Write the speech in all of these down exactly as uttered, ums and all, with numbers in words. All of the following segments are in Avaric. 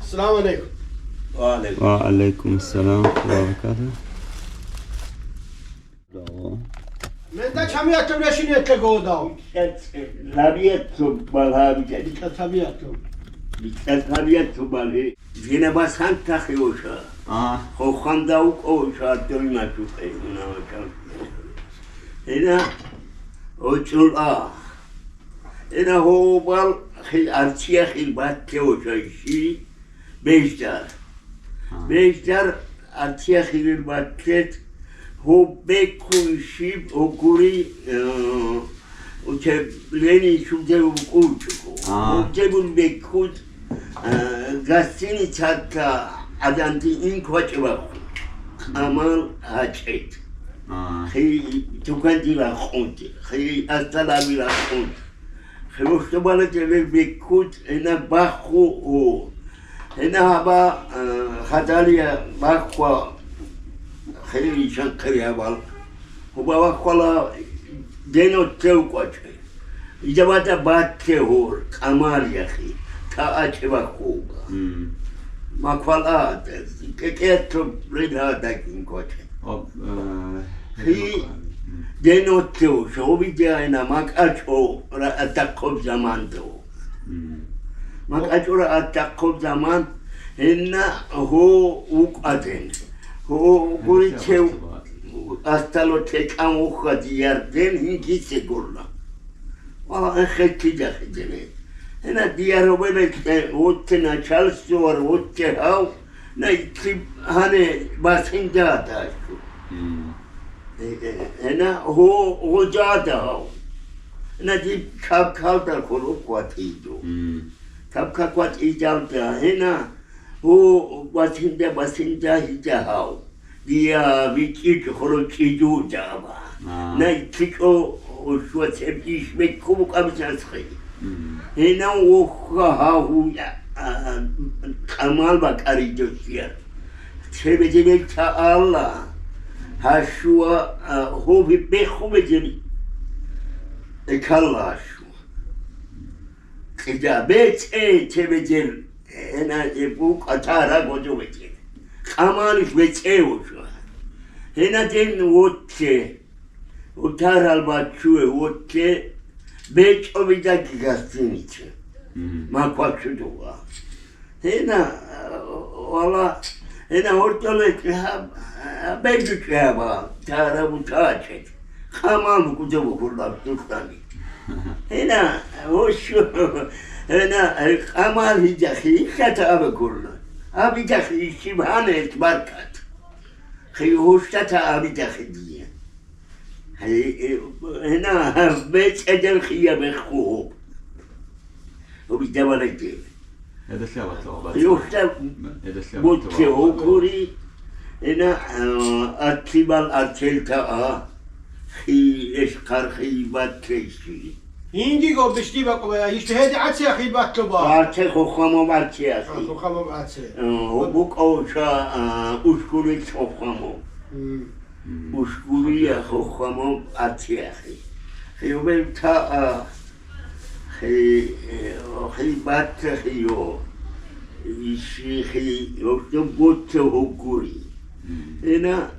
Салам алейкум. Ва алейкум. Ва алейкум салам ва баракатугь. Менда чамиятов решение тего дал. Лабиятов балгьа. Чамиятов. Лабиятов балгье. Жена басан тахиоша. А. Хоханда укоша дойна чукъе. Ина очул а. Ина гьобал хил арчия хил батте очайши. Беждар. А. Беждар артия хирил батлет, гьоб беккун щиб гьугури, э, учеб-, Ленин шугзев букӀунчӀого. А. Гьоб жебун беккун, э, гостиницата гӀаданти ин квачӀебахъун. Амал гьачӀет. А. Хи тукандила хъунти, хи асталабила хъунти. Хевоштабала кӀелеб беккут гьенаб бахъу у. Гьенаб гьаба, э, хадалия бахъва хиричан хириабал. Гьуба бахъвала деноттев кӀвачӀе. Идабада батте гьор, камал яхи, та ачӀе бахъуба. Мгм. Маквала, кӀекӀецо рилгьадакин кӀвачӀе. Об, э, Хи, мгм. Деноттев, шогьобидеайна макьачӀо ра-, атахъоб замандав. Мгм. МакьачӀо ра-, атахъоб заман, гьенна гьо вукӀаден. Гьо гуричев астало текӀан вухьа диярден гьингисе гурла. Вала, эхетти дехидене. Гьенна дияр гьобеб бекье, вотте начальство вар, вотте гьав, Най ци-, гьане басинда дачу. Мм. Э, э, гьена гьо-, гъожада гьав. Гьена диб каб-калда хуруб кватӀиду. Мм. Каб-каб кватӀидалда гьена гьо басинда, басинда гьида гьав. Дия вичӀичӀ хуру чӀиду жаба. А. Най цичӀо ушва цеб иш бекку букӀаб часхъи. Мгм. Гьенав вохха гьав гьуя, а, а, къамал бакӀари досия. Цебе дебел та Алла. Гьашуа, а, гьуби беху бедел. Экалла гьашу. Кьида бецӀе цебе дел. Гьена, э, букӀа тара гозо бецӀе. Къамалищ бецӀе вуша. Гьена ден вотче. Утарал баччуе вотче. БечӀо бидаги гостиница. Мгм. Макваччу дуга. Гьена, э, вала, гьена гьоркьоле гьаб, гьаб бегьучӀи гьаба, тара бутачет. Къаман букӀуде букӀурлаб духъани. Гьена, гьошу, гьена, къаман гьижахи, хата абе гурла. Абидахи щиб гьанет баркат. Хи гьоштата абидахи дие. Гье, э, гьена, бецӀедел хия бехху гьоб. Гьоб идавалаги. Гьедалъа батла гьоб. Юхта Гьедалъа батла бутче гьоб. Гьогури, гьена, э, атлибал артелта а, хи эшхъар хи батлейщи. Гьиндиго бишти бакъуба, ишти гьеди гӀацияхъи батлуба. Арте хохамо арте ахи. А, хохамо арте. Э, гьоб букӀав ша, а, ушкулил хохамо. М. Ушкулия хохамо арте ахи. Хиубел та, а, Хи, э, хи батта хио, иши хи, ошто готта гьогури. Мгм. Ина,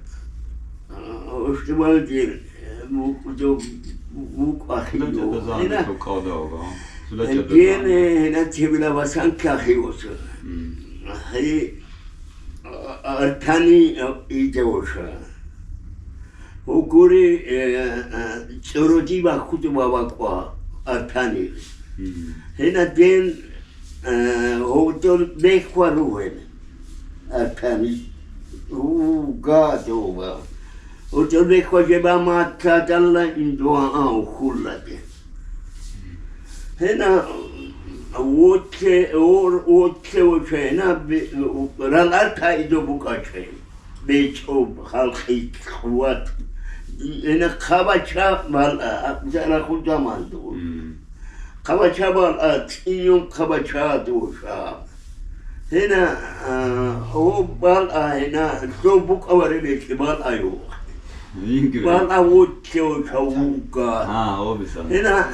а, ошто балдир, э, бу-, до-, бу-, буква хио. Сулача дозана. Ина, хоккалда ога. Сулача дозана. Гене, ина тебила васан кахиоса. Мгм. Хи, а, а, артани, а, идеоша. Гьугури, э, э, цӀуруди ва хутӀуба вакӀва артани. Мгм. Гьенадин, э, гьудул бехьва ругьел артани. Уга дова. Гьудул бехьва жеба матадалла индуа а ухулладе. Гьена, вутле, ор-, вутле вуче, гьена, бе-, ралар кайдо букӀаче. БечӀо, халкъи, къуват. Гьена, хъабача бал-, а, а, зараху заман дур. Мм. Хъабача бал, а, цӀинюн хъабача душа. Гьена, а, гьоб бал, а, гьена, лъо букӀавареб бал, а, ю. Ингри. Бал, а, вутле вуча вуга. А, обисан. Гьена,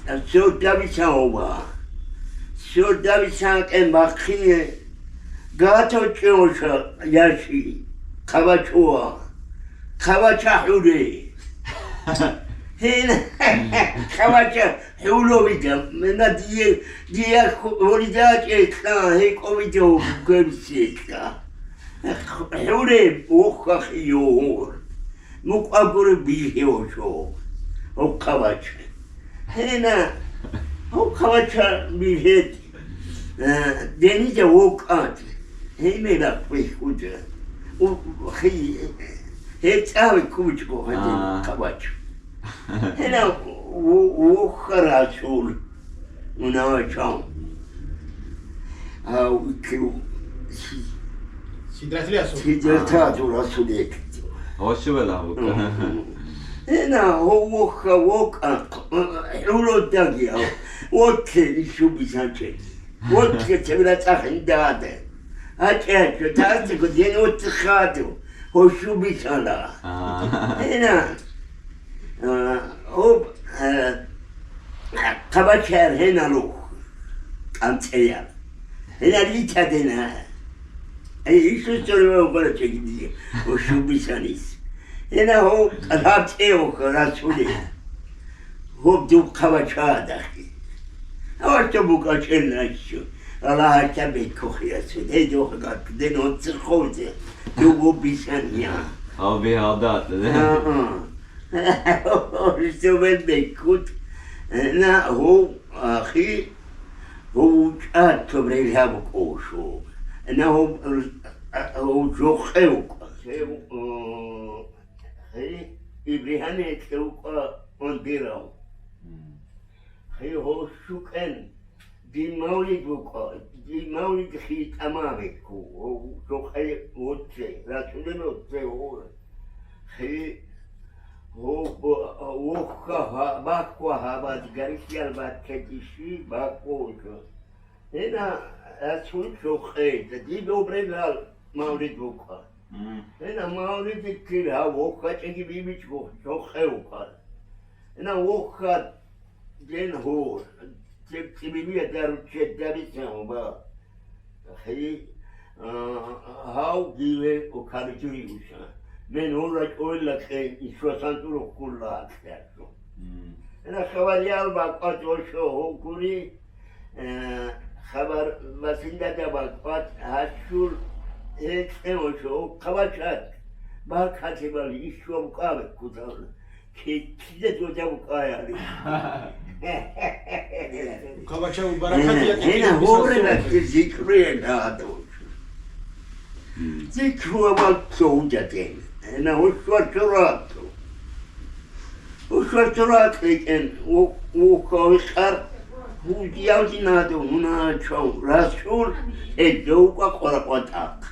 а, сордабиса гьоба. Сордабиса кӀен бахъине. Гатав чӀеваша яши, хъабачуа, хъабача хӀуре. Гьел хъабача хӀуловида, мена дие, дие ху-, гьоридачӀелъа, гьекъовидав гвебсилъа. ХӀуре вохха хиюгьур. МукӀвагури бигьевшо, гьоб хъабача. Гьена, гьоб хъабача бигьетӀ, э, денида вокӀат, гьей мела хвехьуда. У, хи-, гьеб цӀави кучӀго гьадин А. хъабача. Гьена, во-, вохха Расул. Мунавачал. А, утлу. Сидратил Расул. Сидратил Расул. Гьошивела гьавука. Мгм. Ина, гьо-, вохха, вокӀа, хӀулодаги, а, вотлъе, ишубисанчи. Вотлъе, цевра цӀахиндаде. АчӀачӀо, тасиго, ден вотлъе хадув, гьошубисала. А. Ина. А, гьоб, а, хъабачаяр гьеналух, кӀанцӀеяр. Гьенал йитадина. Ай, Исус цӀоривав гъорачӀеги дие, ва щубисанис. Гьена гьоб лъабцӀевха расуле. Гьоб дуб хъабачаадахъи. Аварта букӀачӀел наччу. Аллагьасда беккухъе ясун. Гьей духъ гӀадден гьоцци хъовзе. Дуб гьоб бисан я. Гьав бигьалда атӀа, да? А-а. Гьорсовел беккут, на гьов, ахи, гьов чӀа цо брелъа букӀовшо, на гьов, гьов жохъев кӀвар. Гьев, о, гьей, Ибрагьимил гьечӀев кӀва ондирав. Гьей, гьов щукӀен. Дин мавлид вукӀа, дин мавлид хитӀа мавлидку, жокъай воцци, рачулел воцци гьур. Хи-, гьо-, бо-, вохха гьа-, бахъва гьабаз, гарисиял баккеги щи бахъва вуго. Гьена, асул жокъай, диб обрегал мавлид вукӀа. Гьена мавлидиккил гьав воххачӀеги бибичӀго жокъай вукӀа. Гьена вохха ден гьур. Цебцебилиялда руччабица гьуба. Хи-, а, гьав диве укаричури уша. Мен гьура чӀойла кье ишвасан тӀурухъулла атлъарчӀо. Мм. Ина хабариял бакӀват ошо гьукури, э, хабар басиндада бакӀват гьачур гьекъе ошо хъабачат. Бакатибал ишваб къаб кутал. Кида дуда букӀаяли. Кабача баракат Гьена, я гьена, кида гьорила бисасо. Зикруе гьадав. Зикру авал цо гьудатен. Гьена, гьушвар цо рату. Гьушвар цо рату икӀен, у-, ухъа гьикъар, гьудияв динадав, муна чав, расул, гьедов ва къваракъватӀахъ.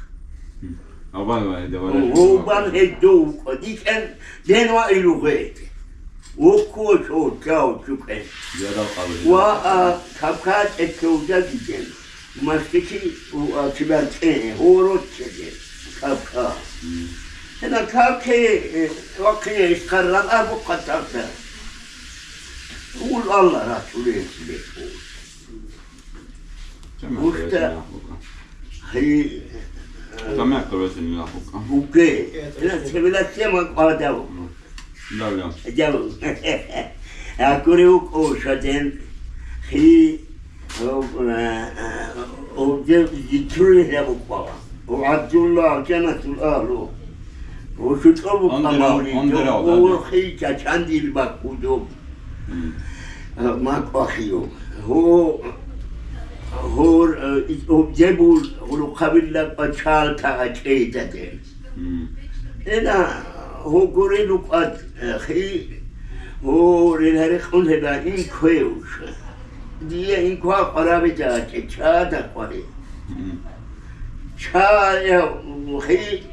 Авал ва гьедавала. Гьобан гьедов кӀодикӀан ден ва илугъе. Воккув чо чав чукӀен. Ярал къалин. Ва, а, кавказ эккевдагиден. Мастики, у, а, кибаркье, город чеде. Кавказ. Мм. Гьена кавке, э, вахъине ишкарран абу хъатарда. Ул Алла расуле бекур. Чамай Гушта. Хъи-, Чамай хъурасин я хукъа. Буке. Ила цевила тема къадав. Да, да. Дав. Акури укъо шатен. Хи-, о, о, о, де-, дитрули хляб укъвала. О, Абдулла, Жанатул Агьлу. О, шутӀо букъа Ондирав, мавлид. Ондирав, О, да, да. Хи, чачандил бакудо. Мм. А, макъвахъиюв. Гьо-, гьор, э, ит-, гьоб дебул гъулухъабилла пачал тагъачӀейдаде. Мм. Ина гьо гурел рукӀад, э, хи, гьо реларихъун гьеба ин квевша. Дие ин ква къварабида гьачӀе, чада къвари. Мм. Чая, хи,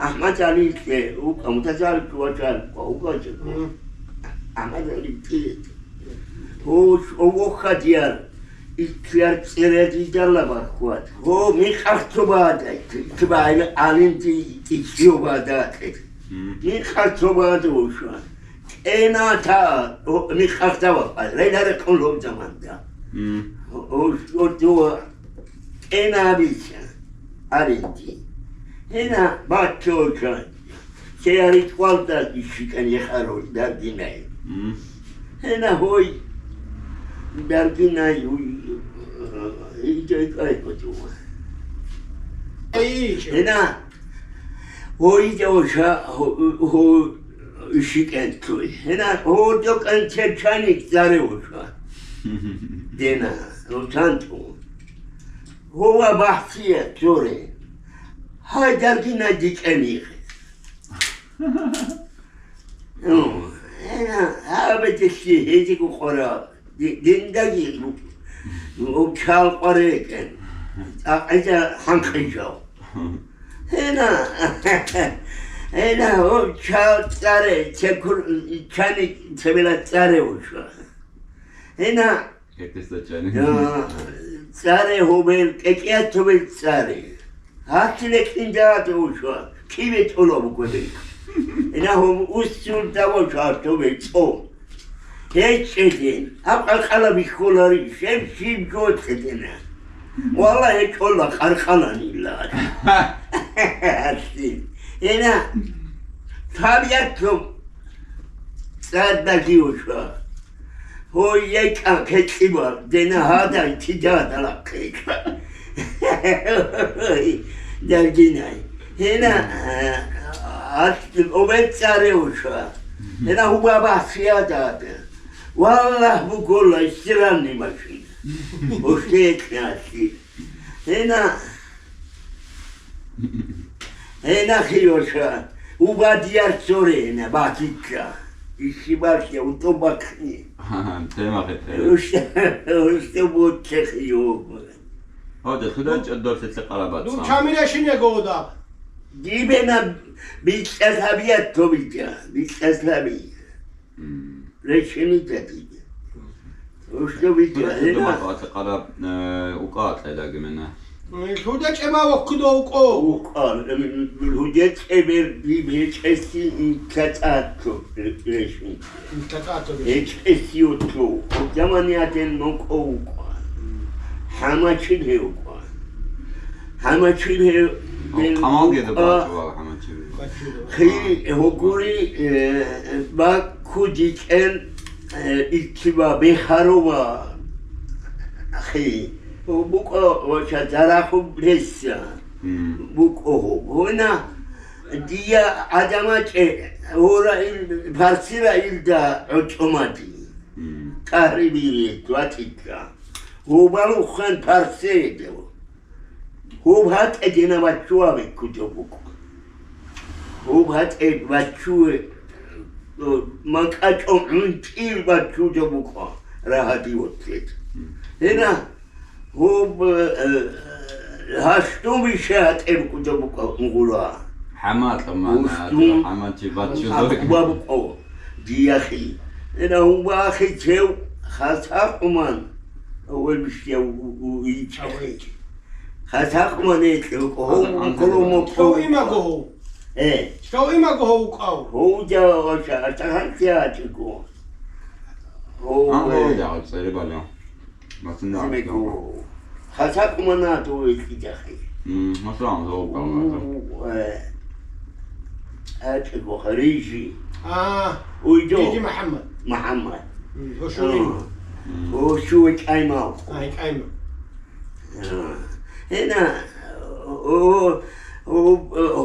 АхӀмад ГӀалилъе вукӀа, мутазал чӀуачӀал ва вукӀа чӀуго. Мгм. АхӀмад ГӀалилъе. Гьуш, о, вохха дияр, иккияр цӀере дидалла бархват. Гьо, микъар цо бада, цо бада, гӀалимти иккио бада. Мгм. Микъар цо бада гьуша. КӀена та, о, микъар та вахъа, реларихъун лоб заманда. Мгм. Гьуш, о, цо кӀена абица. аринди. Гьена баччо чан, чеяри чӀвалда ишикан яхаро даргинай. Гьена гьой даргинай, гьой, гьой, гьой, гьой, гьой. Гьена гьой жавша, гьо-, гьо-, ишикан лъуй. Гьена гьо докан чечаник заре вуша. Дена, рутан ту. Гьова бахсия цоре. Гьай даргинай дикӀани. Гьаб бетелъи гьезего къвараб, ди-, диндаги чал къварекӀен, цӀакъиза хӀанкъичав. Гьена, гьена, гьоб чал цӀаре, чекур-, чани цебела цӀаре вуша. Гьена, Гьетесда чӀани. Я, цӀаре гьобел, кӀекӀиятубел цӀаре. Гьатиле кӀинда гьатӀе вуша, киве тӀолаб бугодин. Ина гьоб усцул давача гьатубе цӀо. ГьечӀедин, гьаб къаркъала бихьулари, щеб щиб жо цӀедина. Валлагь, гьечӀола къаркъаланила. Гьатин. Ина, табиатлъун цӀар дагьи вуша. Гьой, яйкӀа кекьиба, дена гьадай, кидада лахъе. Даргинай. Гьена, а, а, обед царе уша. Гьена гьуба бахсиядада. Валлагь, буголла, стиральный машина. Оште кьаси. Гьена, гьена хиоша, убадияр цорена, батикка. Ишибархе, уто бакни. Ага, тема хетер. Уште, уште бутте хио. Оде, худа чӀодор лъикъа къарабаца. Ну, чамира шине года. Дибена бицӀа лъабият тобита, бицӀа лъаби. М. Речени дадиде. Ушта витӀа, Худа гьена. Чудо къараб, э, укъа кьелаги мена. М, худа чӀема вахъуда укъо. Укъа, м, худа чӀебер диб гьечӀеси интатӀату ре-, речен. ИнтатӀату речен. ГьечӀеси утлу. Худамани аден мокъо укъа. ХӀамачил гьев укъа. ХӀамачил гьев, О, гьев къамалги укъа. ДебачӀувал хӀамачил. Хи гьугури, э, баккудикӀен, э, илккиба бехарова хи. БукӀа вача зарахъуб гьесса. Мм. БукӀа гьугуна дия гӀадамачӀе гьора ил, парсира илда гӀочӀомади. Мм. ТӀагьри бири, ватикка. Гьубалухъан парсе гьедев. Гьоб гьатӀа дина баччуа беккучӀо букӀо. Гьоб гьатӀа баччуе, э, макьачӀо гӀунтӀил баччучӀо букӀо, рагьади воккет. Гьина, гьоб, э, гьашдуми ше гьатӀа букӀучӀо букӀо угъула. ХӀаматла мана, Уштун. ХӀамачи баччу Ахъуба букӀо, дияхи. Гьина, гьуба ахи чев хасахъуман, авай бищав у, у, ичӀахи. Хасахъ манекӀ, гьов Ан-, ан-, коло мо Чтав имаго гьов. Э. Чтав имаго гьов укӀав. Гьов дя вача, атаханти ачӀиго. Гьов, Ан гьов э, дя, цӀери баля. Масин дя, Зимиго. Хасахъ мана то икидахи. М, масалан, гьов укӀав, У, э, ачӀиго Харижи. А, Уйдо. Иди МухӀаммад. МухӀаммад. М, гьошуин. А. М. Гьошуи кӀаймав. Ай, кӀаймав. Гьена, о, о, о,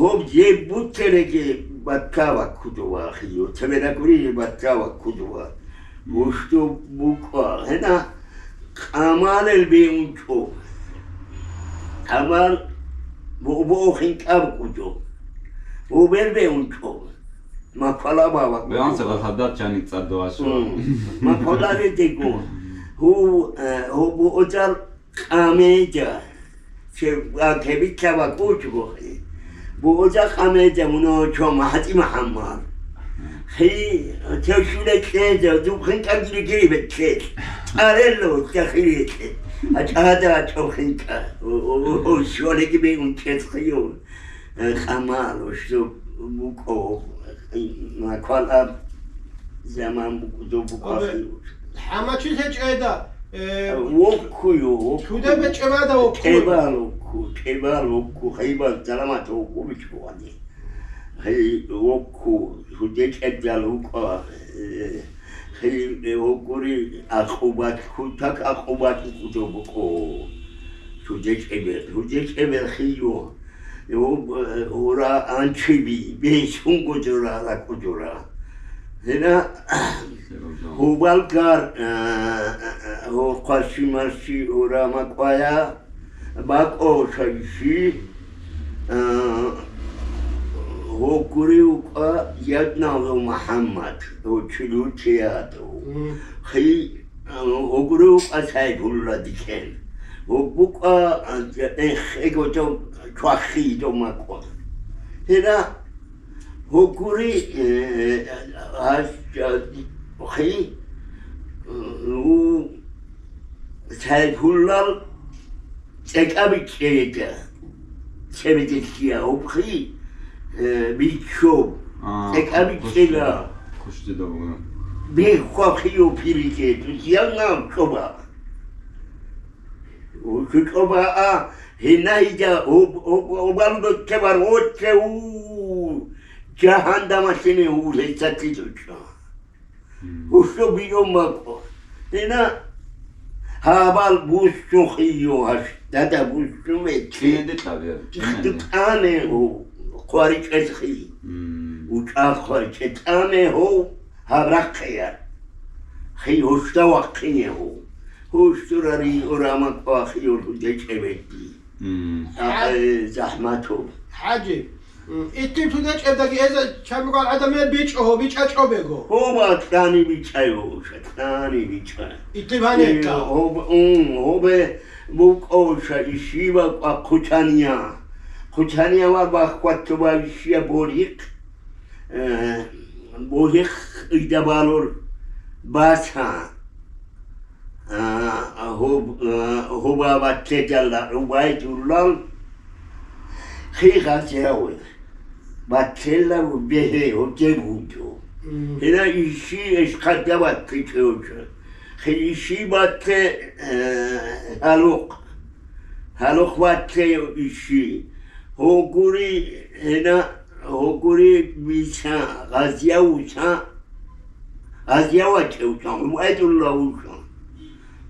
гьоб жеб буцереги баткава кудува, хиё, цеберагури баткава кудува. Мушду буква. Гьена, къамалел беунчӀо. Къамал бо-, бо хинкӀаб кучӀо. Убер беунчӀо. Маквала бава Беанса кучӀо. Гъалхадат чани цӀаддугьасура. М. Маквала редего. Гьу, э, гьу бу оцар Къамеда, че-, ва кебица ва кучуго хи. Бугъуза къамеда муно чо МахӀатӀи МухӀаммад. Хи, те шуре кьеда, духъин тӀагири гири бетче. Арело, тахири кье. А чада чо хинка. О, о, о, о, шолеги бе унчес хио. Э, къамал, ошо букӀо, маквал аб заман букӀо, букӀо Абе, хио. ХӀамачи лъечӀеда. Э, воккуйо, вокку. Чудебе чӀебада воккуйо. ЧӀебал вокку, чӀебал вокку, хайбал саламат вокку бичӀчӀулани. Гьей, вокку, жуде чӀедал вукӀа, э, гьей, э, воккури акъубат, кутак акъубат вукӀудо букӀо. Жуде чӀебе, жуде чӀебе хио. Гьеб, э, гьура анчиби, бесунго жура ракӀу жура. Гьена, гьубалгар, э, э, гьоркъа щимаси гьура макӀвая, бакӀо шайши, э, гьогури вукӀа яднав МухӀаммад, гьучилучи ядав. Мгм. Хи-, Гьугру къасайдулла дичӀен. Гьугбукъа, эх, эго жо чвахи жо макъо. Гьела гьугури, э, гьас, э, хи, э, у, Сайдуллал ЦӀекӀаб чӀеда, цебеделъия гьобхъи, э, биччо. А, цӀекӀаб куш-, чӀела. Кушти добуна. Биххвахъио пирике, тусиянна чӀоба. Чу чӀоба а, гьенайда об-, об-, обалго чевар оце у, жагьандамалъине у лъецатлъи дучӀа. Гьушло бийо макӀо. Гьена гьабал буссухъе йо гьаш, дада буссу мекке. Кинеде кьабе? Дукъане у, хъваричӀелъи. Мм. УчӀа хъваричӀе тӀаме гьов гьаб рахъеяр. Хи гьушда вахъине гьов. Гьуштурари урамакъвахъ йолъуде чӀебедди. Мм. А, э, захӀмату. ХӀажи. М, итим туда чӀебдаги эза чамгал гӀадамал бичӀо, бичӀа чӀобего. Гьоба, кьани бичӀай, гьоша, кьани бичӀай. Итим гьанекка. Э, гьоб-, ун, гьобе букӀовша ишиба кӀва хъучания. Хъучания ва баххватуба ишия борихъ. Э, борихъ идабалур баса. А, гьоб-, а, гьоба батлъедалла ГӀубайдуллал хи гъазяве. Батлъела бегье гьодеб гьудо. Мгм. Гьела иши эшхъада батлъичӀевча. Хи иши батлъе, э, гьалухъ. Гьалухъ батлъе иши. Гьогури гьена, гьогури бица, гъазяв вуца. Гъазияв вачӀев чӀван, ГӀубайдулла вугьан.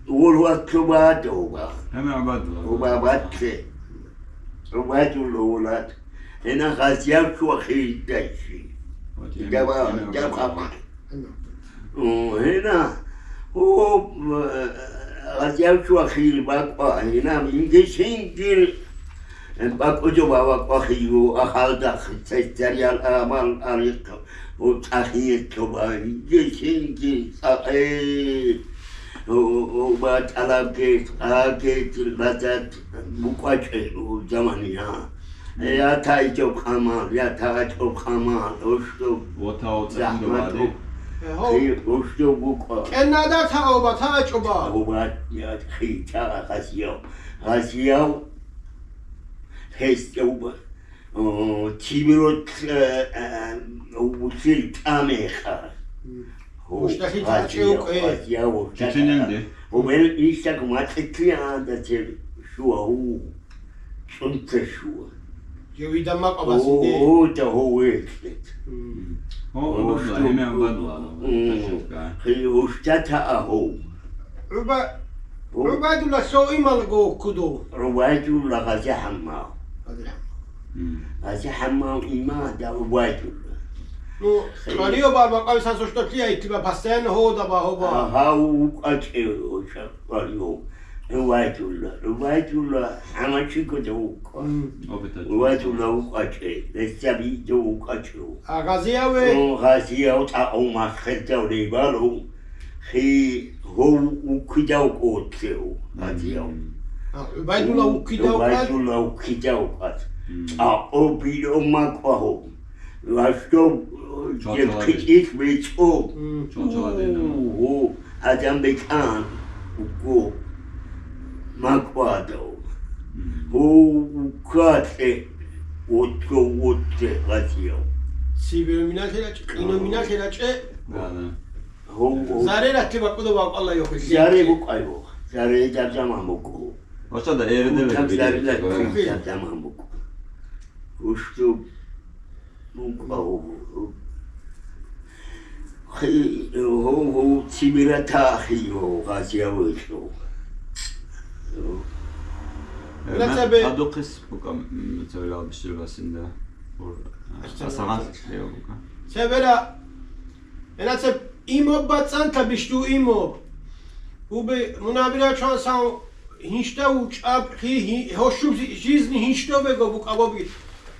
Вур вацлъубадав ва. Гьанав ГӀубайдулла. ГӀубабатлъи. ГӀубайдулла вулад. Гьена гъазияв чӀвахъи дайчи. Дава, дав хабар. О, гьена, о, э, гъазияв чӀвахъи бакӀва, гьена, инде сингир, э, бакӀудо ва бакӀвахъи ю, ахалда, цецариял амал арихъ. УцӀахъие тоба, гьесинги цӀакъе, у, у, ва тӀалабги, цӀакъе, лаззат букӀвачӀе у замания. Я тайчӀоб къамал, я тачӀоб къамал, ушдуб. Вота, вота, захӀмату. Гьев. Хи, ушдуб букӀва. КӀенада таоба, тачӀоба. Оба, я, хи, та, гъазияв. Гъазияв, гьес, оба. О, Тибирот, э, э, вуссин тӀамеха. Мм. Гьо, Гъуштахи гъазия, тачӀев кӀве. Гъазия, гъуштахи. Чечененде? Гьо, бел иштак мацӀитлъи анда тел шуа, гьу, цӀунца шуа. Жевида макъабасинде. О, о, да, гьо, вецлет. Мм. Гьо, Гьо, гьо, шуа, гьеме гьо, амбадла, мм. Ташука. Хи, гъуштата а гьо. ГӀуба-, ГӀубайдулла лъо ималго ккудо. ГӀубайдулла Гъази ХӀаммал. Гъази ХӀаммал. Мм. Гъази ХӀаммал имада ГӀубайдулла. Ну, хъалио бар бакъави сан сущтотлия иттиба постоянно гьода ба гьоба. Гьав вукӀачӀев оша хъалио. ГӀубайдулла. ГӀубайдулла ХӀамачи кода вукӀа. Мм. ГӀубайдулла вукӀачӀе. Реццаби до вукӀачӀев. А Гъазияве? О, Гъазияв тӀакъав маххел давлей балу. Хи гьов вуккидав кӀоцев, Гъазияв. А, ГӀубайдулла вуккидав кӀват? ГӀубайдулла вуккидав кӀват. Мм. ТӀакъо било макӀва гьов. Ва что, Чо-, чо-, хъитӀил бецӀо. Мм. Чо-, чо-, У, гьо, гьадан бекӀан, уго, макӀвадав. Мм. Гьов вуккатлъе, вотго, вотте, Гъазияв. Сибиру миналъе рачӀ-, къину миналъе рачӀе. Да, да. Гьо, гьо. Заре ратти бакӀуда вав Аллагь йохилъи. Заре букӀай вох. Зарейдаб заман буго. Вачада, эредел Кутак зарила куйдаб заман буго. Ушту буго. Хи, гьо, гьо, цибирата ахи, гьо, гъазия вуйчӀо. Э, Ла ма-, цабе- Гьадухъис букӀа, м, цавилал бишил басинда. Ур-, Астагъфирулла. Асагъан лъева букӀа. Цебера, ина цеб имоб бацӀанта бишту имоб. Убе мунабира чван сан гьинчда вучӀаб хи-, гьи-, гьошуб зи-, жизни гьинчдо бего букӀа боби.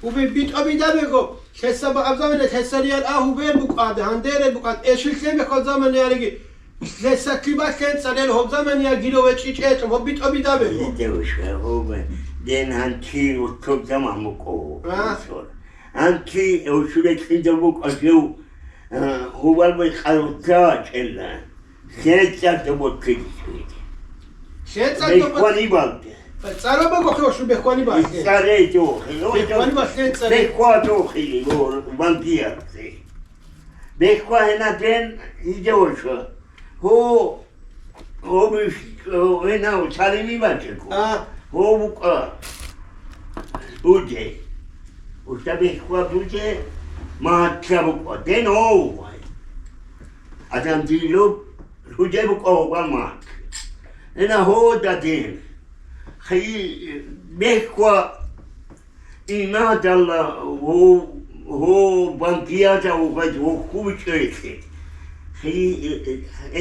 Убе битӀо бида бего, лъеса ба абзавина лъесариял агьу бер букӀад, гьандере букӀад, эшил лъемехо заман яриги, лъесатлъи балъен цӀалел гьоб заман я гиро вечӀичӀечӀо, гьоб битӀо бида бего. Иде уша, гьоб ден гьанчи уртоб заман букӀо. А? Гьанчи гьошуле кьидав букӀа жив, а, гьувал бай къарутта чӀела. ЛъецӀалда боцӀиги. ЛъецӀалда боцӀ- Бехьвани балде. ЦӀарабаго хошо бехьвани балде. ЦӀаре дохи. Бехьвани балде цӀаре. Бехьва дохи, о, вангиярзе. Бехьва гьенаден иде ошо. Гьо, гьо биш, гьо, гьенав царими бачӀего. А. Гьо букӀа. Уде. Уста бехьва дуде, махӀалъа букӀа. Ден гьо вай. Адам дило, лъуде букӀа гьобал махӀ. Ина гьода дин. Хай бехьва имадалла гьо, гьо банкияза вугъай вохкубичӀо эхед. Хай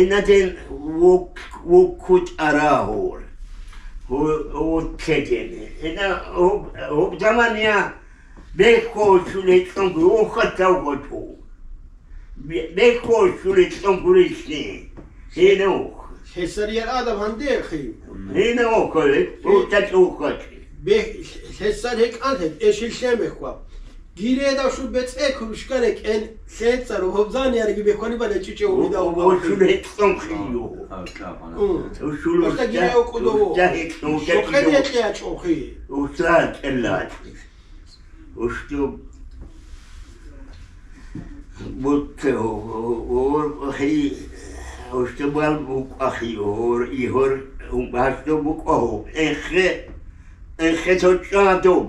ина дин вок-, воккутӀара гьор. Гьо, воккеден. Ина гьоб, гьоб заман я бехьва щулечӀон гьохъа тавгъачӀо. Бе-, бехьо щулечӀон гурелъи, гьенох. Лъесариял адаб гьанде хин. Гьенох, гье, гье, уртачӀухъачӀи. Бе-, лъесар гьекӀан гьеб, эшил лъемехьва. Гиредав шур бецӀе курушка рекӀен, лъецӀар, гьобзан яриги бехьвани балечӀичӀев О, видав о, бахъи. ЩулечӀон хио. Ун. Щулуш Просто гире окӀудово. Щокъен гьечӀи ячӀо хи. Устра кӀелла. Уштуб бутте, о, о, о, хи, уштубал букӀахи, о, игьор, гьашту букӀа гьоб, эхе, эхе цо чӀадуб,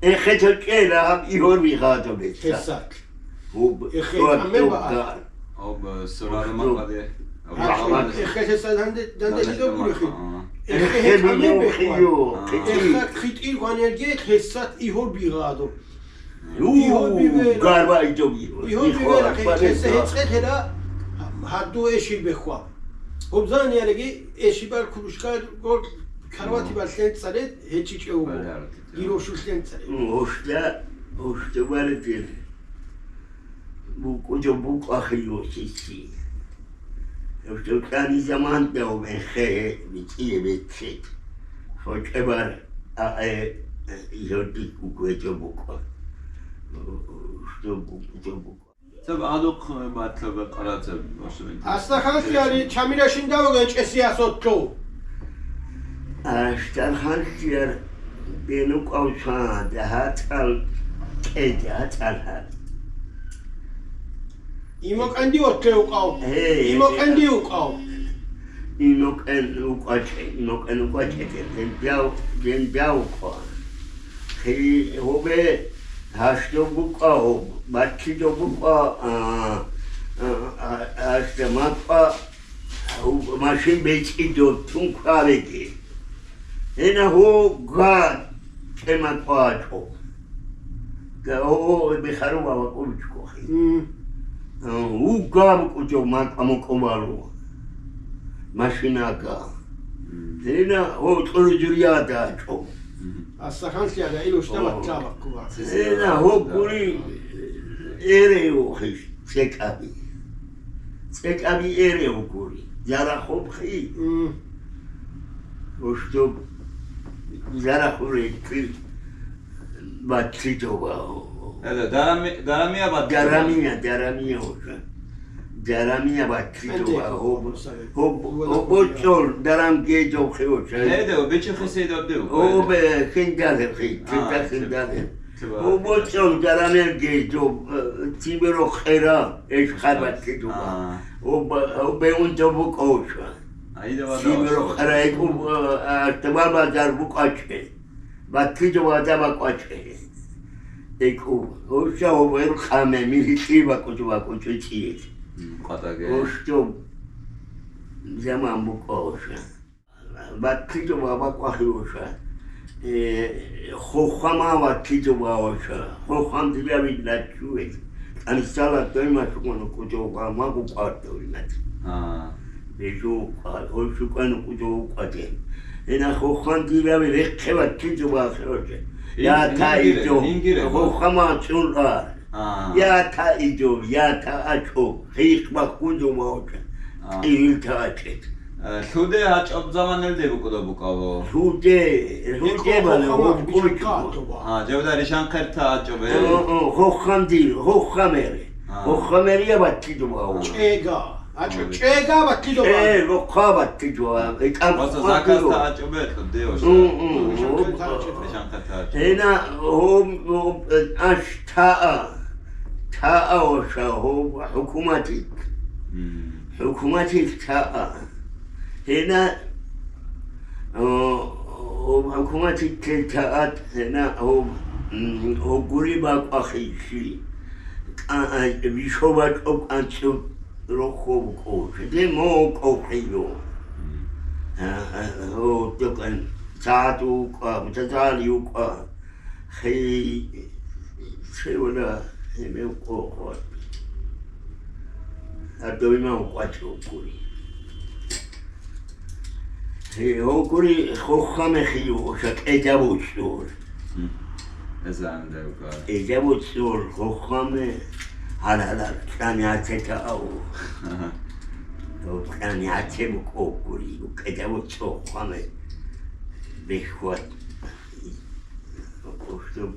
эхе цо чӀела гьаб игьор бигьадуб гьесда. Гьесак. Гьуб, Эхе гьоб, гьамел гьоб, багӀа. Гьоб, э, сурара Гьоб, макъаде. Гьоб, Ахи, гьоб, эхе гьесал данде, данде гьоб, лъидо гьоб, гурехи. А. Эхе Эхе гьеб гьамел бегьулхъи бехъуан. Йо, А. Эхе хъитӀил гьанерге хесат игьор бигъадо. Ю, Игьор бивера. Гарба идо бигъо. Игьор Бихо, бивера, баре хеса гьар. ГьецӀе хера, гьадду эшил бехъуа. Гьобзан яреги эшибал кружка гор карвати Мгм. Балъен цӀалет гьечичӀев вуго. Баларати. Гирошулъен цӀалет. М, гьошда, гьошда барадер. БукӀудев букӀа хиюлъиси. Гьев кьани заман дав мехе битӀие беццет. ХӀочӀебар, а, э, э, гьев дик букӀведев букӀа. Что букӀудев букӀа. Цеб гьадухъ батлаба къарацаб башун. Астаханлъи ари чамира шиндавго гьечӀесиясотлъу. Аштарханлъияр бенукъав чван, дагьа цӀал кӀел, дагьа цӀал гьаб. Имокъанди отлъе укъав. Гье, Имокъанди гье. Укъав. Имокъан укъаче, имокъан укъаче, ден дяв, ден дяв укъва. Хи, гьобе, гьашдо букъа, гьоб, баккидо букъа, а, а, а, гьашда макъа, гьоб машин бецӀидо тун квареги. Гьена гьо га чӀема кӀвачӀо. Га, о, о, бихару баба кӀурчӀо хи. Мм. А, у га букӀучӀо макъа мукъо балу. Машина га. Мм. Гьена гьо кьуру журияда чӀо. Мм. Астаханлъи ада, ил ушта О. Батла баккула. Гьена гьо гури эрео хиш цӀекӀаби. ЦӀекӀаби эрео гури. Яра хоб хи. Мм. Ушдуб зарахъурел кил батлидова. Эда, дарами-, дарамия батлидова. Дарамия, дарамия уже. Дарамия батлидова. Хоб, хоб, хоб, чол, дарам гедов хиоша. Эда, бичи хисейдов дев. О, бе, хиндалев хи, А, хиндалев. Чего? О, бочон, дарамия гедов, э, тиберо хера, эш хабат А. Кидова. А. О, бе, о, бе, унто букоша. Сибиру хара гьекӀуб, а, а, Артемал базар букӀачӀе. Батлидо вада бакӀвачӀе. ГьекӀуб, гьорша гьобер къаме, милитлъи бакӀучӀо бакӀучӀо чӀиел. М, къатаге. Гьоршо заман букӀа гьорша. Батлидо бакӀвахи гьорша. Э, хохама батлидо ба гьорша. Хохам дилавид лаччует. Анисала дойма шугун кучо ва магу къварта винат. А. Бежу къа-, ой, шукан кучо къватен. Ина хохам дилави реххе батлидо ба хероче. Ин-, Я та ингире, идо. Ингире. Хохама чула. А. Я та идо, я та ачо. Хих бахудо мауча. А. Кьил та ачет. Э, лъуде гьачӀоб заманалде букӀуда букӀаво. Лъуде, лъуде Икъо бана, хохама гьоб бичӀчӀ кочӀ. Кьатуба. А, жавда ришан хъерта гьачӀоб, э? О, о, хоххандир, хоххамери. А. Хоххамери я батлидум ав. ЧӀега. АчӀо, Ой. ЧӀега батлидум ав. Э, хохха батлидум ав. Э, кам Просто хохха заказ било. Та гьачӀоб, э, лъуде, ва М, ша. м, Ришан м. хъерта гьачӀоб, ришан хъерта гьачӀоб. Ина, гьоб, гьоб, э, аш таа. Таа, ва ша, гьоб хӀукуматик. М. ХӀукуматил таа. Гьена, о, о, хӀукуматил таат, гьена, о, м, о, гури бакӀвахъи чи. Кьа-, а, бишо бачӀо кӀанцӀу рохо букӀо. Де мо кӀовхӀиго. М. А, а, о, токан сагӀат укӀа, мутазали укӀа. Хей, цевана гьеб къо-, къо-, гьаб доймав къватӀив гури. Гьей, гьо гури хохха мехиюха кӀеда буцӀцӀур. М. Эзан девга. КӀеда буцӀцӀур хохха ме гьал-гьалар кьани гьатета ав. Ага. Гьоб кьани гьате букӀо гури, кӀеда буцӀцӀу хохха ме бехьват. Кушдуб,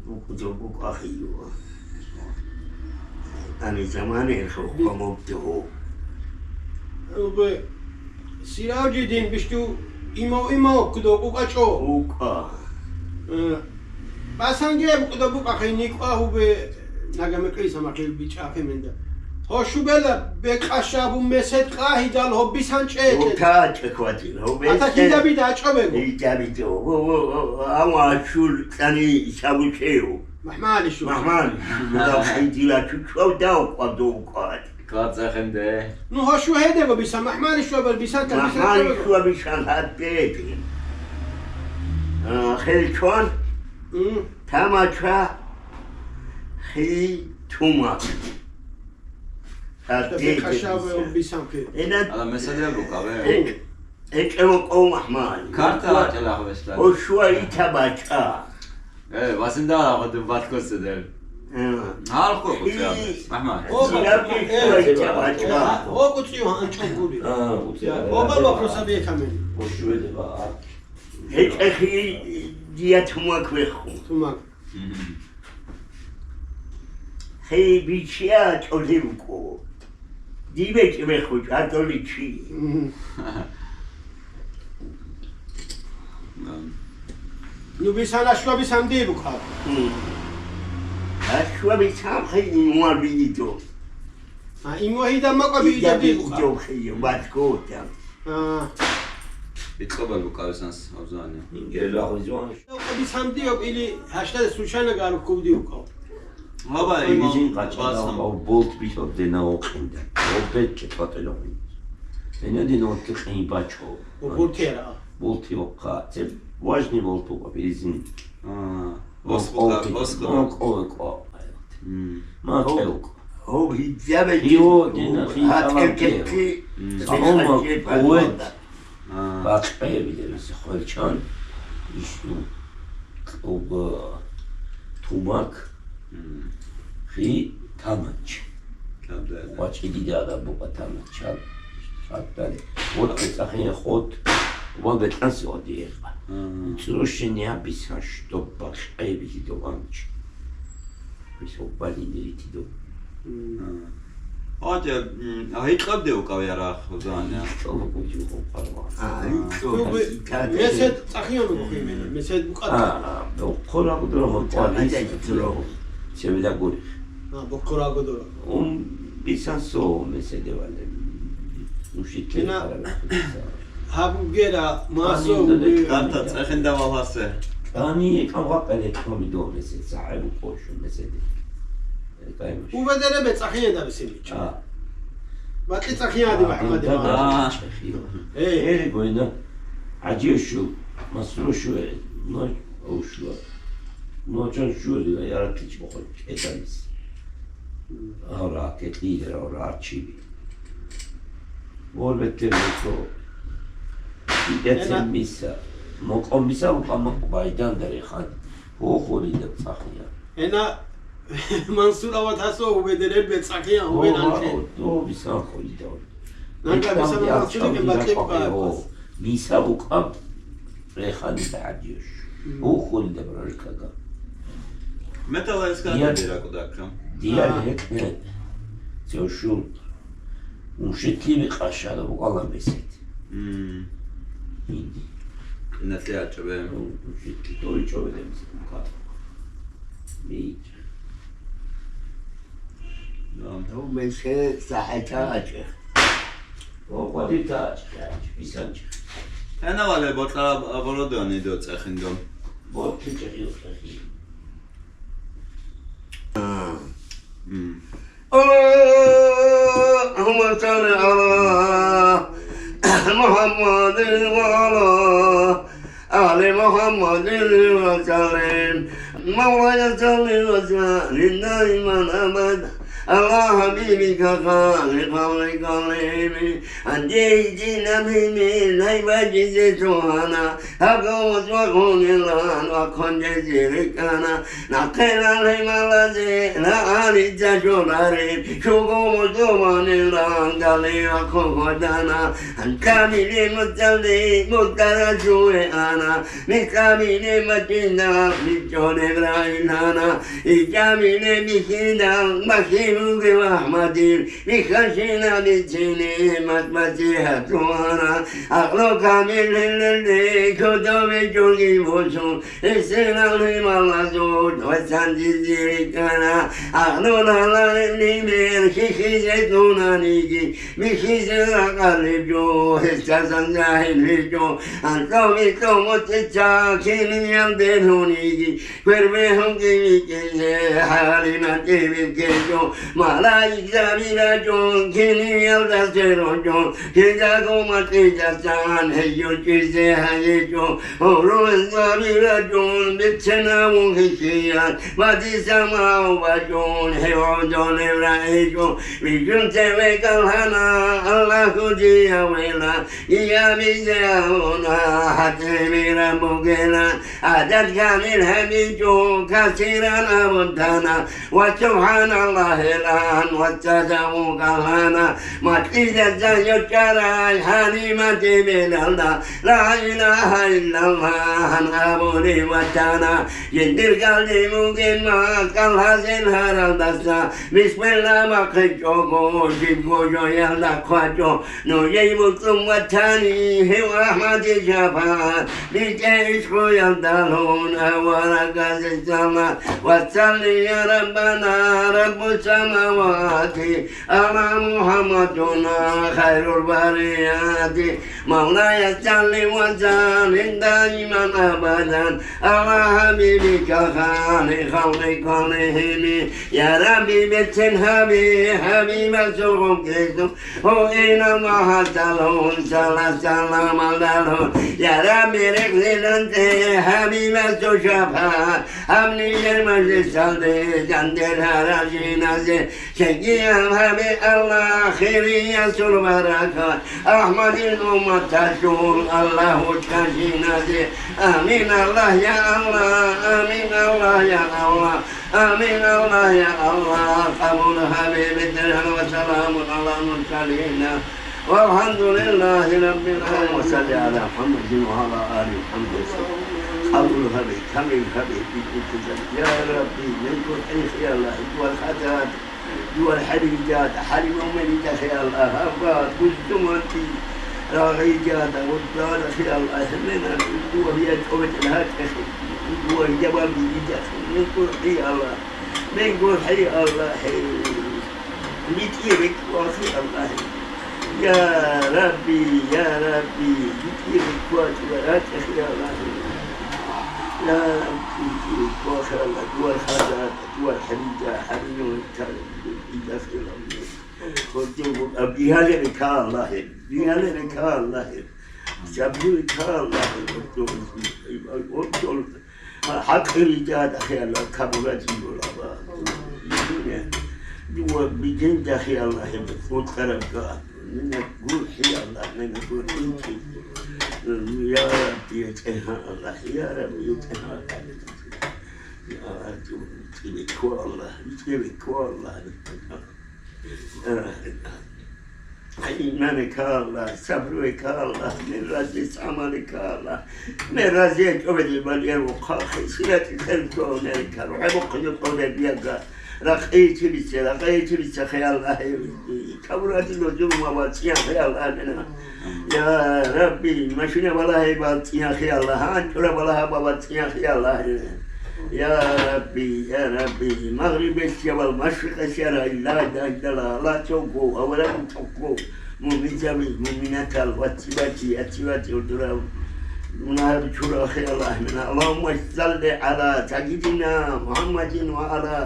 букӀудуб букӀахъиюва. Ани замана хоххамаб дего. Убе, Сиражидин бишту имав-имав кудо укӀачӀо. УкӀа. Э, Басанге букӀуда букӀахъе никӀва гьубе, нагамекъи самахъе бичӀахъе менда. Гьошубела бекъа шабун месед къагьидал гьоббисан чӀечӀе. Гьота чӀехватил, гьобе Ата чӀе. Кида бида чӀобего? Ида бида. Гьо, гьо, гьо, гьо, ава чул кьани шабучею. Махмали шу. Махмали шу, дуда хай дила чучав дав къвадов къвад. Квацахинде. Ну, гьошу гьедего бисан, махмали шуабал бисан, та бисан Махмали чӀобего. Шуабишан гьатте. А, хел чван. М. Тамача хи тумак. Кашав бисанхъи. Ала меседел букӀа, бе? Экь-, экьев къо махмал. Карта гьачӀала гьавешлъа. Ошуа ита бачӀа. Э, васинда гьавадин баткоседер. Э. Гьархъо куцӀи абе, махмал. О, Зинаби э, шуа ита бачӀа. О, куцӀи гьанчӀо гури. А, куцӀи абе. О, бал вопрос абе камен. Ошуа де ба. ГьечӀехи дия тумак вехху. Тумак. Мгм. Хей бичия чӀолебго. Дибе чӀебехъу чӀатӀоли чи. Мгм. Мгм. Ну, бисан, ашва бисан дибуха. Мгм. Ашва бисан хей имуар бигидо. А, имуа гьида макъа бигидо дибуха. Идо хей, батко там. А. Икьабал букӀарисанс абзани. Ингирла хузван. Бисанди об или гьаштада сушана гару кубди укав. Лаба Имизин имам къачада басам. Ав болт бисаб дена окъинда. Ав бетче кватӀила хуин. Дена дена окъи къин бачо. Болтера. Болти окъа. Це важный болт укав, Имизин. А, ос букар, ос букар. Окъо, окъо. М. Ма кӀевкӀ. Гьоб гьидзабай Ио, дина, хи гьатӀев тамам ккеги, ккеги, М. Амма хӀалчи къуват патванда. А. Бакъи билебизе хвелчан, ишну, кӀуба, тумак, М. хи тамач. Абдала. Хвачи дида ада бука тамачал. Абдала. Вот цахин хот, вон бетан сио диеха. А. Црушин я бисан, чтоб бакъи билидованч. Бисо балин ритидо. М. А. ГьатӀа, м, а гьикъаб де укав ярах, Гьузан, я? Гьикъаб укав, гьикъаб. А, гьикъаб. Месед цӀахиён бухимени, месед букӀа. А, а, боккораб дураб букӀа, месед. Цевила гури. А, боккораб дураб. Ум бисан со меседе вале. Ина гьабугера масо. Карта цӀехинда валасе. Кьани кӀамгъа къеле кьоми дов месед, сахӀеб къошун меседе. Уведере бецӀахиеда бесебича. А. Бакьи цӀахиеда, а, МухӀаммад, да, имам. А. Эй. Эй, гойна. ГӀажиев шу, масро шу, но ушло. Ночан шу, яратич бохол, кьетамис. Ара, кетлидер, ара, арчиби. Гьорбетер гьесо. Ина. Идецин миса. Мокъон миса, укъа мокъ байдан дарихан. Гьохури деб цӀахия. Ина Мансур ават гьасо гьубедереб бецӀахия гьубен анчи. О, о, о, бисан хули дав. Нанга бисан Мансуриги бакӀиб. О, миса укъаб рехани дагьадиюш. Гьохури деб раркага. Металла искал дебира кудакка. Дияр гьекъе. Цевшул. Уншитли бикъашара букӀала месед. Мм. Инди. Иналъе гьачӀабе. Уншитли дой чӀобе демсед букӀа. Бейт. Да. Гьав месе сахӀата гьачӀа. О, къвади тачӀ, тачӀ, бисанчӀ. Гьанавале бокьараб оборудование доцӀехин дун. Ботлъи чӀехи, чӀехи. Мм. اللهم صل على محمد وعلى آل محمد وسلم. مولاي صل وسلم دائما أبدا على حبيبك خير خلق كلهم. أنت اهدنا بمن هيبة جزيت هنا. Гьаб гъозва гьунилан ва хъундези рикӀкӀана, нахъе ралъималазе рагӀалица журареб, чуго музуманилан галила хъугьудана, гьанкамиле муцӀалде муцӀара жугье ана, микъабиле мачӀинда мичӀолеб рагӀилана, икӀабиле бихьидал бахъи бугев АхӀмадил, Бихьанщина бицини мацӀ-мацӀи гьатӀуара, гӀакълу камил гьелелде кодобе чӀуги босун, гьесинал гьималазул вацандизе рикӀкӀана. ГӀакълу ралареб лимер хихизе тунаниги, бихьизе ракъалеб жо, гьесдасан жагьил гьечӀо. ГӀакълу битӀун мутӀигӀца киниялде лъуниги, Квербе гьунги викӀизе, гьалиматӀи бикьичӀо, малаикзаби рачӀун, киниялда сверучӀун, кидаго матӀидасан гьей йочӀизе гьайичӀо, гьуругьизаби рачӀун, бицинавун хихият, бадисамав бачӀун, гьев гӀодолев рагӀичӀо, вижун цеве кӀалгьана, Аллагь гьудиявила, Иябизе абуна, хӀатӀибираб бугила, гӀадат камил гьабичӀо, касиран абун тана, ва субхӀаналлагьилан, ва цадаву калана, макьидаса йочарай гьалимати белалда, ла илагьа иллаллагьан абури ватана, жиндир галди бугин макъал гьазил гьаралдаса, бисмилла бахъичӀого, жибго жоялда хъвачӀо, Нужее букӀун ватани гьев АхӀмади шапагӀат, битӀе ишгъуялдалъун аварагасесала. Ва салли, я Раббана, Раббу самавати, ала МухӀаммадуна хайрул барияти. Мавлая, салли ва саллим даиман абадан ала хӀабибика хайри халкъи куллихими. Я Рабби, бецин гьаби, хӀабибасул гъункъизу. Гьуинал магьасдалъун, сала-саламалдалъун, я Рабби, рекълъиланте гьабиласул шапагӀат, гьаб нижер мажлисалде жандерараб жиназе, цинги гьабе, Аллагь, хириясул баракат, АхӀмадил умматалъул Аллагь учӀа жиназе. Амин, Аллагь, я Аллагь, амин, Аллагь, я Аллагь. آمين. الله يا الله قبول هذه بالدرهم وسلام على المرسلين والحمد لله رب العالمين. اللهم صل على محمد وعلى آل محمد وسلم. قبول هذه، كمل هذه بالدرهم. يا ربي، من كل حيث يا الله، والخطايا. Дур хӀалида, хӀалимуменида хиял агьаб, гузтуманти рагъида, гъуддала хиял ахӀмена, дур я чӀобетӀ гьатӀехи, дур гьабал дигида, мин гурхӀи Аллагь, мин гурхӀи Аллагь, митӀи рекӀкӀвахи Аллагь. يا ربي، يا ربي، يجيب الكوات وراتخ يا الله. يا ربي، يجيب الكوات يا الله. دوار خزات، دوار حريجة، حريون، كان يدخل الله. قلت له: "أبي هذا لك الله، أبي هذا لك الله." جابوا لك الله، قلت له: "قلت له، حق رجال أخي الله، كبرت الغرباء." دوا بجند أخي الله، قلت: "قربك." من أقول حي الله، من أقول أنت. يا رب يتقها الله، يا رب يتقها. يا رب يتقها الله، يتقها الله. إيمانك الله، صبرك الله، من رزق عملك الله، من رزق قبل البلية وخاخ سيرة الخير كونك، روح بقي قول بيك، رقيت بيت، رقيت بيت خيال الله، كبرت الوجوه وواسع خيال الله. يا ربي، ماشينا والله باتيا خيال الله، أنت ولا والله باتيا خيال الله. يا ربي، يا ربي، مغرب الشيا والمشرق الشيا، لا إله إلا الله، لا توقو، أولا توقو، مؤمن جميل، مؤمنة الواتبات، أتبات الدرا، منها شورى خير الله منها. اللهم صل على سيدنا محمد وعلى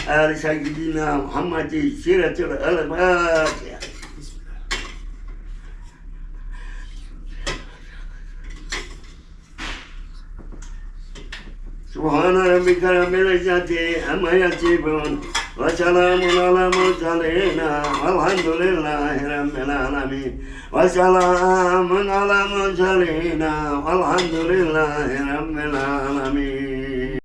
آل سيدنا محمد، سيرة الفاتحة. سبحان ربك رب العزة عما يصفون، وسلام على المرسلين، والحمد لله رب العالمين. وسلام على المرسلين، والحمد لله رب العالمين.